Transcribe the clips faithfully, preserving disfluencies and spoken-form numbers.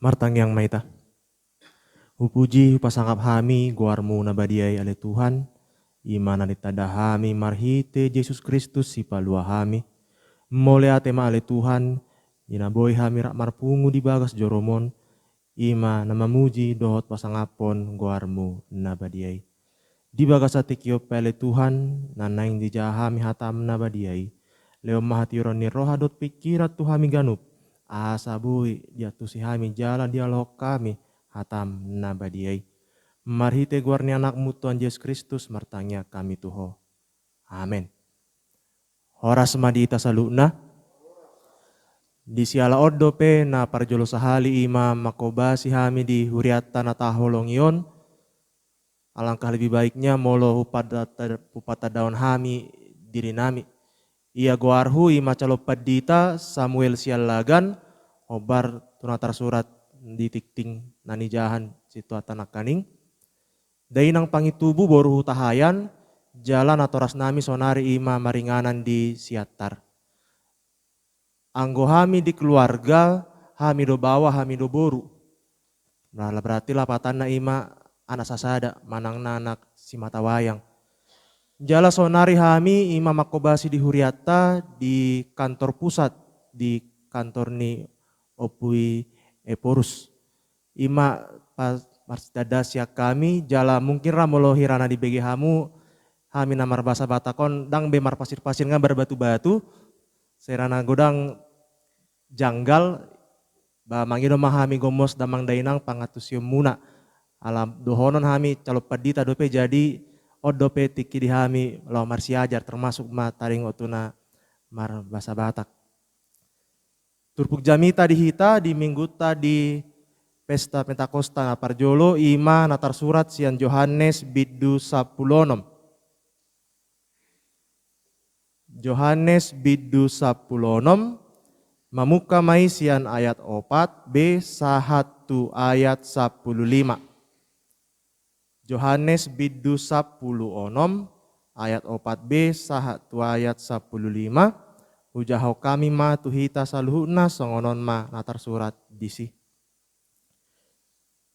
Martangiang ma hita. Hupuji, hupasangap hami goarmu na badia i ale Tuhan, i ma na ditanda hami marhite Jesus Kristus Sipalua hami. Mauliate ma ale Tuhan, di na boi hami rap marpungu di bagas joroMon, i ma na mamuji dohot pasangaphon goarmu na badia i. Di bagasan tingki on pe ale Tuhan, na naeng dijaha hami hatam na badia i, lehon ma hatiuron ni roha dohot pingkiran tu hami ganup, asa boi diantusi hami jala dialohon hami hatam na badia i. Marhite goar ni AnakMu Tuhan Jesus Kristus martangiang hami tu Ho. Amen. Horas ma di hita saluhutna. Di siala on dope na parjolo sahali i ma manghobasi hami di hurianta na taholongi on. Alangkah lebih baiknya molo hupada-, hupatandahon hami dirinami. Ia goarhu i ma calon pandita Samuel Siallagan, hombar tu na tarsurat di tingting na nijahan situatan nangkaning. Dainang Pangitubu boru Hutahaean, jala natorasnami sonari i ma maringanan di Siantar. Anggo hami di keluarga, hami do baoa, hami do boru. Nah, berarti lapatanna i ma anak sasada, manang na anak simatawayang. Jala sonari hami i ma manghobasi di hurianta di kantor pusat, di kantor ni Ompu i Ephorus. I ma pa-, parsitanda sian hami, jala mungkin ra molo hira na dibege hamu, hami na marbasa Batak on, ndang be marpasir-pasir nga marbatu-batu, sera na godang janggal, ba mangido ma hami gomos damang dainang pangantusionmuna. Ala dohonon hami calon pandita dope, jadi on dope tingki di hami laho marsiajar, termasuk ma taringot tu na marbasa Batak. Turpuk jamita di hita di minggunta di Pesta Pentakosta na parjolo i ma na tarsurat sian Johannes bindu sampulu onom. Johannes bindu sampulu onom, mamungka ma i sian ayat opat be sahat tu ayat sampulu lima. Johannes bindu sampulu onom, ayat opat be sahat tu ayat sampulu lima, hujahahon hami ma tu hita saluhutna, songon on ma na tarsurat disi.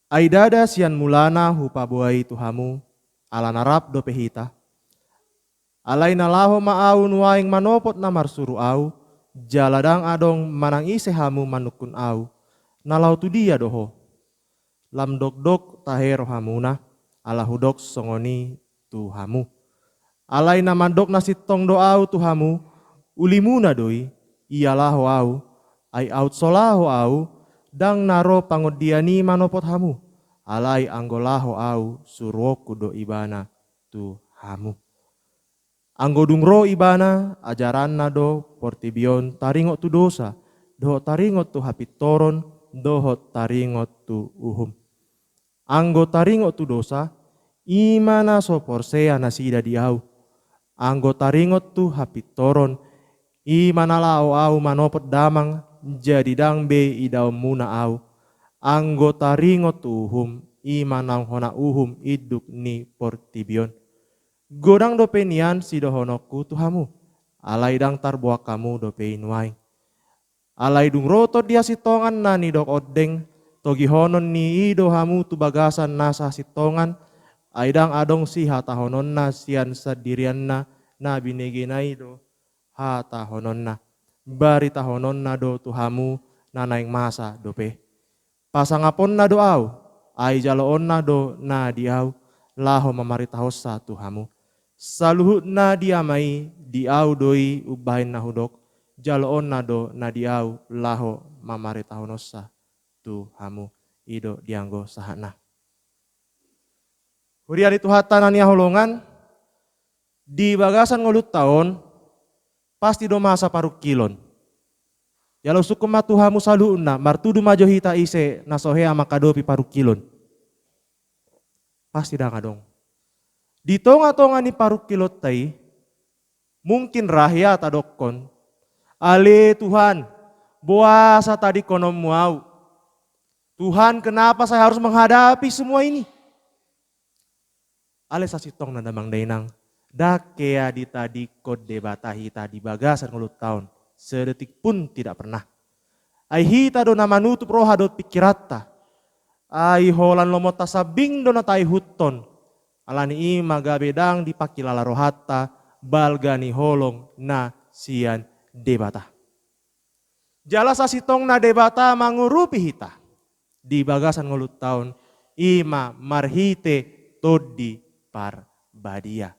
Ai ndada sian mulana hupaboa i tu hamu, ala na rap dope hita. Alai na laho ma ahu nuaeng manopot na marsuru ahu, jala ndang adong manang ise hamu manungkun ahu, na laho tu dia do ho. Lam dokdok tahe rohamuna, ala hudok songon i tu hamu. Alai na mandok na sintong do ahu tu hamu, ulimuna do i, ia laho ahu, ai aut so laho ahu, ndang na ro pangondian i manopot hamu, alai anggo laho ahu, suruonku do ibana tu hamu. Anggo dung ro ibana, ajaranna do portibi on taringot tu dosa, dohot taringot tu hapintoron, dohot taringot tu uhum. Anggo taringot tu dosa, i ma na so porsea nasida di ahu. Anggo taringot tu hapintoron, i ma na laho ahu manopot damang, jadi ndang be idaonmuna ahu. Anggo taringot tu uhum, i ma naung hona uhum induk ni portibi on. Godang dope nian sidohononku tu hamu, alai ndang tarboan hamu dope i nuaeng. Alai dung ro Tondi hasintongan na nidok ondeng, togihonon ni i do hamu tu bagasan nasa hasintongan, ai ndang adong sihatahononna sian sandirianna, na binegena i do hatahononna. Baritahononna do tu hamu na naeng masa dope. Pasangaponna do ahu, ai jaloonna do na di ahu, laho mamaritahonsa tu hamu. Saluhut na di Ama i, di ahu do i umbahen na hudok, jaloonna do na di ahu, laho mamaritahononsa tu hamu. I do dianggo sahatna. Huria ni Tuhanta na hinaholongan, di bagasan ngolunta on, pasti do masa parungkilon. Jala husungkun ma tu hamu saluhutna, martudu ma jo hita ise na so hea manghadopi parungkilon. Pasti ndang adong. Di tongatonga ni parungkilonta i, mungkin ra hea tadokkon, ale Tuhan, boasa tadingkononmu ahu? Tuhan, kenapa saya harus menghadapi semua ini? Ale sasintongna damang dainang, ndang hea ditadingkon Debata hita di bagasan ngolunta on, sedetik pun tidak pernah. Ai hita do na manutup roha dohot pingkiranta. Ai holan lomonta sambing do na taihuthon. Alani i ma gabe ndang dipangkilala rohanta balga ni holong na sian Debata. Jala sasintongna Debata mangurupi hita di bagasan ngolunta on, i ma marhite Tondi Parbadia,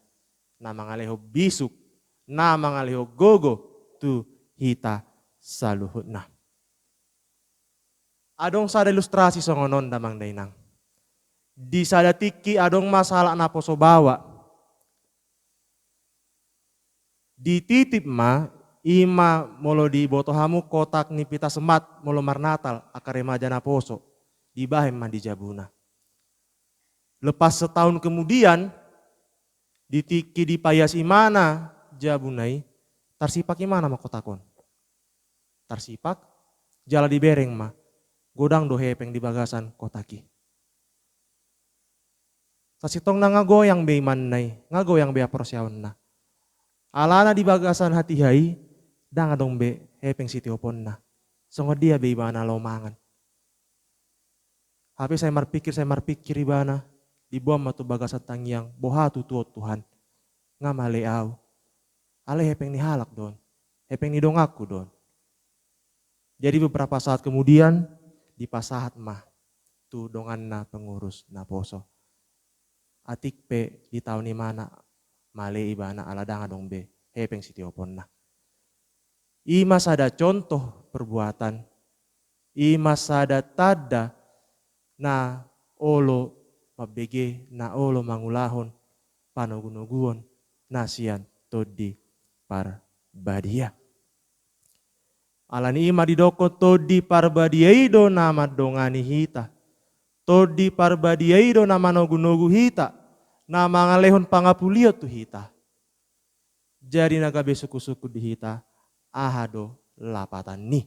na mangalehon bisuk, na mangalehon gogo tu hita saluhutna. Adong sada ilustrasi songon on, damang dainang. Di sada tingki adong ma sahalak naposo baoa. Dititip ma, i ma molo diboto hamu kotak ni pita semat molo marnatal angka remaja naposo, dibahen ma di jabuna. Lepas setahun kemudian, di tingki dipaias imana jabuna i, tarsipak imana ma kotak on. Tarsipak, jala dibereng ma, godang do hepeng di bagasan kotak i. Sasintongna nga goyang be imanna i, nga goyang be haporseaonna. Alana di bagasan hatiha i, ndang adong be hepeng sitioponna. Songon dia be ibana laho mangan. Hape sai marpingkir, sai marpingkir ibana, diboan ma tu bagasan tangiang, boha tutu on Tuhan, nga male au. Alai hepeng ni halak do on, hepeng ni donganku do on. Jadi beberapa saat kemudian, dipasahat ma tu donganna pengurus naposo. Atik pe ditaon imana male ibana ala ndang adong be hepeng sitioponna. I ma sada contoh perbuatan, i ma sada tanda na olo mambege, na olo mangulahon panogunoguon na sian Tondi Parbadia. Alani i ma didokkon Tondi Parbadia i do na mandongani hita. Tondi Parbadia i do na manogunogu hita, na mangalehon pangapulion tu hita. Jadi na gabe sungkunsungkun di hita, aha do lapatan ni?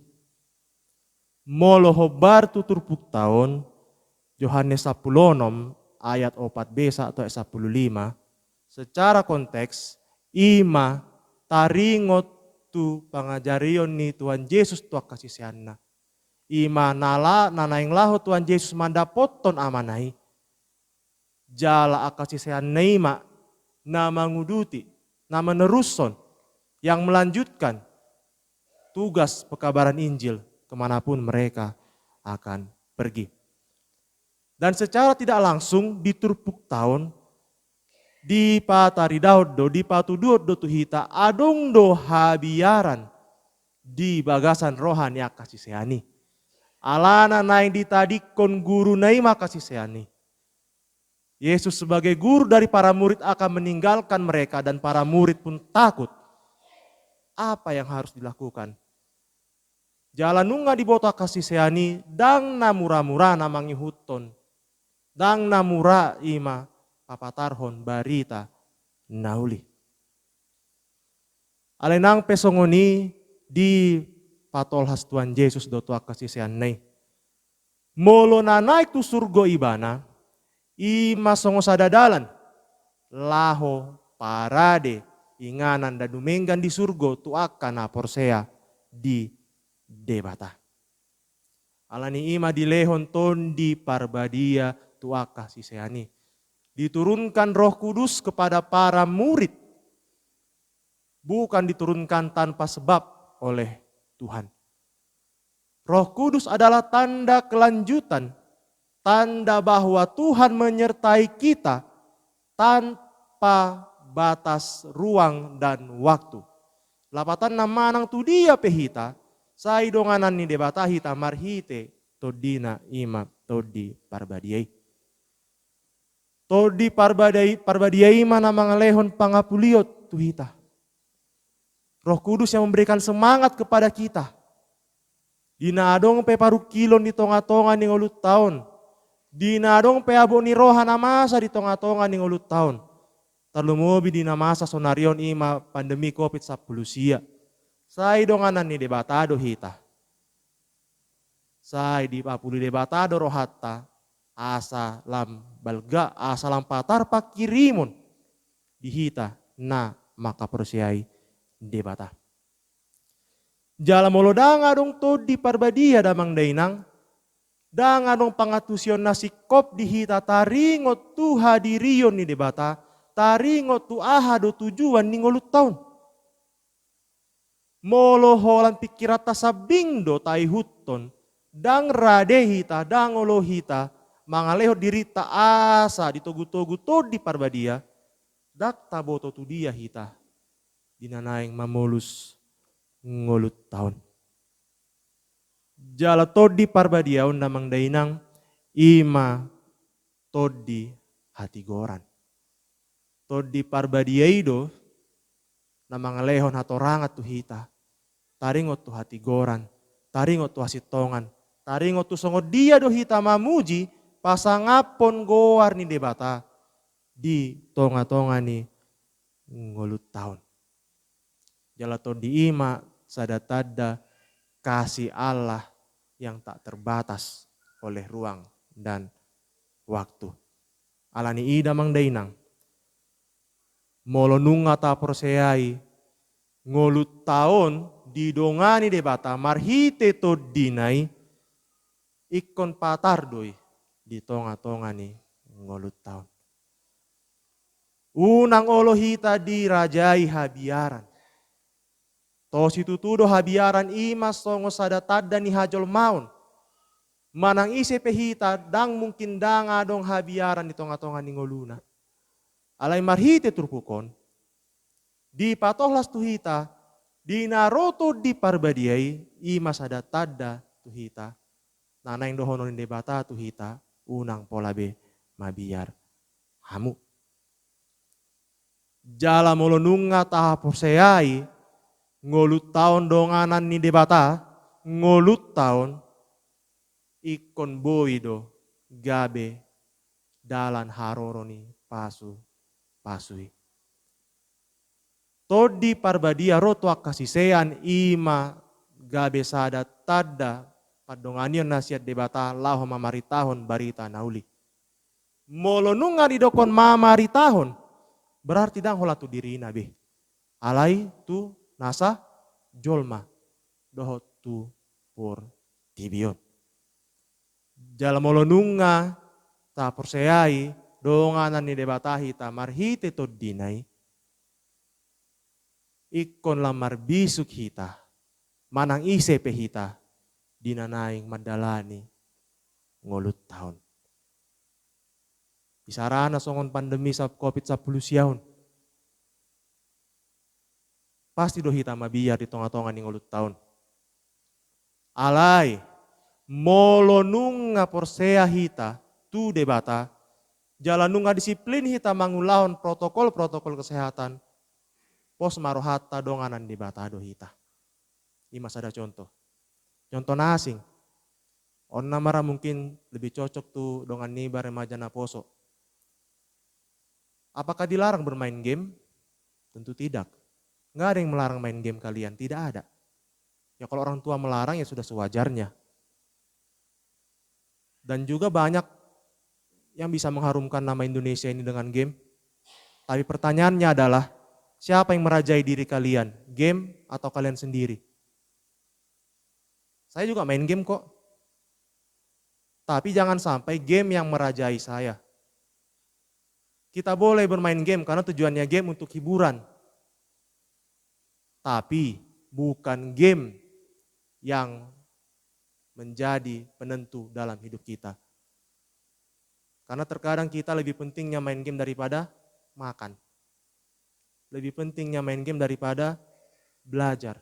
Molo hombar tu turpukta on, Johannes sampulu onom ayat opat b sahat tu ayat sampulu lima, secara konteks, i ma taringot tu pangajarion ni Tuhan Jesus tu angka siseanna. I ma na la-, na naeng laho Tuhan Jesus mandapothon Amana i. Jala angka siseanna i ma na manguduti, na menerushon, yang melanjutkan tugas pekabaran Injil kemanapun mereka akan pergi. Dan secara tidak langsung di turpukta on, dipataridahon do, dipatuduhon do tu hita, adong do habiaran di bagasan roha ni angka sisean i. Alana naeng ditadingkon guruna i ma angka sisean i. Yesus sebagai guru dari para murid akan meninggalkan mereka dan para murid pun takut. Apa yang harus dilakukan? Jala nunga diboto angka sisean i, ndang na muramura na mangihuthon, ndang na mura i ma papatarhon barita na uli. Alai nang pe songon i dipatolhas Tuhan Jesus do tu angka siseanna i. Molo na naek tu surgo ibana, i ma songon sada dalan laho parade inganan na dumenggan di surgo tu angka na porsea di Debata. Alani i ma dilehon Tondi Parbadia tu angka sisean i. Diturunkan Roh Kudus kepada para murid, bukan diturunkan tanpa sebab oleh Tuhan. Roh Kudus adalah tanda kelanjutan, tanda bahwa Tuhan menyertai kita tanpa batas ruang dan waktu. Lapatanna, manang tu dia pe hita, sai donganan ni Debata hita marhite Tondina, i ma Tondi Parbadia i. Tondi Parbadia i, Parbadia i ma na mangalehon pangapulion tu hita. Roh Kudus yang memberikan semangat kepada kita. Di na adong pe parungkilon di tongatonga ni ngolunta on, di na adong pe abot ni roha na masa di tongatonga ni ngolunta on, tarlumobi di na masa sonari on, i ma pandemi covid sampulu sia. Sai donganan ni Debata do hita. Sai dipapuli Debata do rohanta, asa lam balga, asa lam patar pangkirimon di hita na mangkaporseai Debata. Jala molo ndang adong Tondi Parbadia damang dainang, ndang adong pangantusion na singkop di hita taringot tu hadirion ni Debata, taringot tu aha do tujuan ni ngolunta on. Molo holan pingkiranta sambing do taihuthon, ndang rade hita, ndang olo hita mangalehon dirinta asa ditogu-togu Tondi Parbadia, ndang taboto tu dia hita di na naeng mamolus ngolunta on. Jala Tondi Parbadia on damang dainang, i ma tondi hatigoran. Tondi Parbadia i do na mangalehon hatorangan tu hita, taringot tu hatigoran, taringot tu hasintongan, taringot tu songon dia do hita mamuji, pasangaphon goar ni Debata di tonga-tonga ni ngolunta on. Jala tondi i ma sada tanda kasih Allah yang tak terbatas oleh ruang dan waktu. Alani i damang dainang, molo nunga taporseai ngolunta on didongani Debata marhite tondina i, ingkon patar do i di tonga-tonga ni ngolunta on. Unang olo hita dirajai habiaran. Tosi tutu do habiaran i ma songon sada tanda ni hajolmaon. Manang ise pe hita, ndang mungkin ndang adong habiaran di tonga-tonga ni ngoluna. Alai marhite turpuk on, dipatolas tu hita, di na ro Tondi Parbadia i, i ma sada tanda tu hita, na naeng dohonon ni Debata tu hita, unang pola be mabiar hamu. Jala molo nunga tahaporseai ngolunta on donganan ni Debata, ngolunta on ingkon boi do gabe dalan haroro ni pasu-pasu i. Tondi Parbadia ro tu angka sisean, i ma gabe sada tanda pandonganion na sian Debata laho mamaritahon barita na uli. Molo nunga didokkon mamaritahon, berarti ndang holan tu dirina be, alai tu nasa jolma dohot tu portibi on. Jala molo nunga taporseai donganan ni Debata hita marhite tondina i, ingkon lam marbisuk hita, manang ise pe hita, di na naeng mandalani ngolunta on. Isarana songon pandemi sap-, covid sampulu sia on. Pasti do hita mabiar di tonga-tonga ni ngolunta on. Alai, molo nunga porsea hita tu Debata, jala nunga disiplin hita mangulahon protokol-protokol kesehatan, pos ma rohanta donganan Debata do hita. I ma sada contoh. Contoh na asing. On na mara mungkin lebih cocok tu dongan niba remaja naposo. Apakah dilarang bermain game? Tentu tidak. Nggak ada yang melarang main game kalian, tidak ada. Ya, kalau orang tua melarang, ya sudah sewajarnya. Dan juga banyak yang bisa mengharumkan nama Indonesia ini dengan game. Tapi pertanyaannya adalah, siapa yang merajai diri kalian? Game atau kalian sendiri? Saya juga main game kok. Tapi jangan sampai game yang merajai saya. Kita boleh bermain game karena tujuannya game untuk hiburan. Tapi bukan game yang menjadi penentu dalam hidup kita. Karena terkadang kita lebih pentingnya main game daripada makan. Lebih pentingnya main game daripada belajar.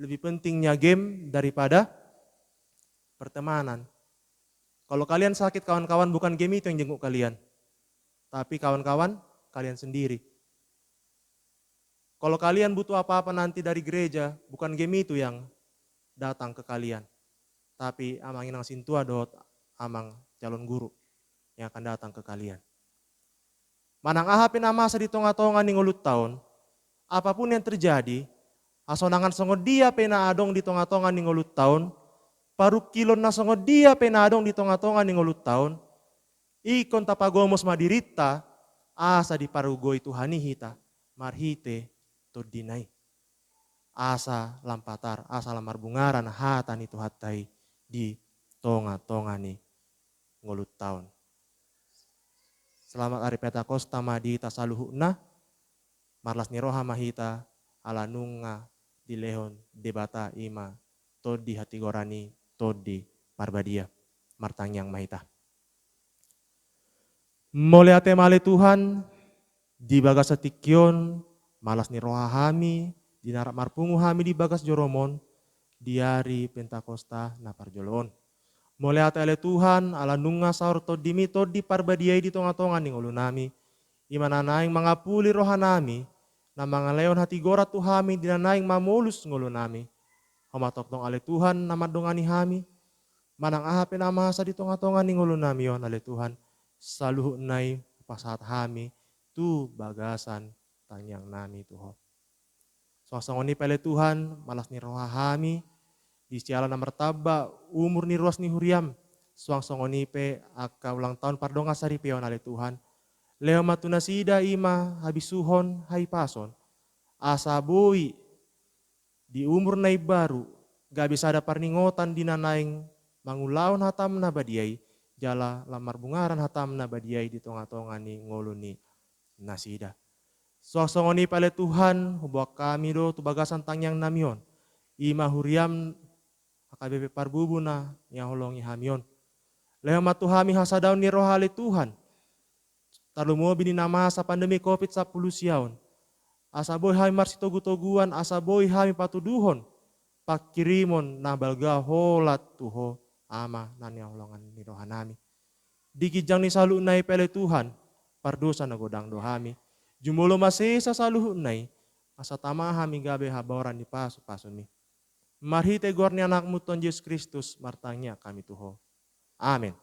Lebih pentingnya game daripada pertemanan. Kalau kalian sakit, kawan-kawan, bukan game itu yang jenguk kalian, tapi kawan-kawan kalian sendiri. Kalau kalian butuh apa-apa nanti dari gereja, bukan game itu yang datang ke kalian, tapi amang inang sintua dohot amang calon guru yang akan datang ke kalian. Manang aha pe na masa di tonga-tonga ni ngolunta on, apapun yang terjadi, hasonangan songon dia pe na adong di tonga-tonga ni ngolunta on, parungkilon na songon dia pe na adong di tonga-tonga ni ngolunta on, ingkon tapagomos ma dirinta, asa dipargogoi Tuhan i hita marhite tondina i. asa lam patar, asa lam marbungaran hata ni Tuhanta i di tonga-tonga ni ngolunta on. Selamat ari Pentakosta ma di hita saluhutna. Marlas ni roha ma hita ala nunga dilehon Debata, i ma Tondi hatigoran i, Tondi Parbadia. Martangiang ma hita. Mauliate ma ale Tuhan, di bagasan tingki on, marlas ni roha hami, di na rap marpungu hami di bagas jorom on, di ari Pentakosta na parjolo on. Mauliate ale Tuhan, ala nunga saor Tondim i, Tondi Parbadia i di tonga-tonga ni ngolunami, i ma na naeng mangapuli rohanami, na mangalehon hatigoran tu hami di na naeng mamolus ngolunami. Ho ma tongtong ale Tuhan na mandongani hami, manang aha pe na masa di tonga-tonga ni ngolunami on ale Tuhan, saluhutna i hupasahat hami tu bagasan tangiangnami tu Ho. Suang songon i pe ale Tuhan, marlas ni roha hami, di siala na martamba umur ni ruas ni huriam, suang songon i pe angka ulang taon pardongan saripeon ale Tuhan, lehon ma tu nasida i ma habisuhon, hahipason, asa boi di umur na imbaru gabe sada parningotan di na naeng mangulahon hatam na badia i, jala lam marbungaran hatam na badia i di tonga-tonga ni ngolu ni nasida. Suang songon i pe ale Tuhan, huboan hami do tu bagasan tangiangnami on, i ma huriam H K B P Parbubu na nihaholongi hami on. Lehon ma tu hami hasadaon ni roha ale Tuhan, tarlumobi di na masa pandemi covid sampulu sia on, asa boi hami marsitogu-toguan, asa boi hami patuduhon pangkirimon na balga holan tu Ho, Ama na nihaholongan ni rohanami. Di ginjang ni saluhutna i pe ale Tuhan, pardosa na godang do hami. Jumolo ma sesa saluhutna i, asa tama hami gabe habaoran ni pasu-pasum i. Marhite goar ni AnakMu Tuhan Jesus Kristus martangiang hami tu Ho. Amen.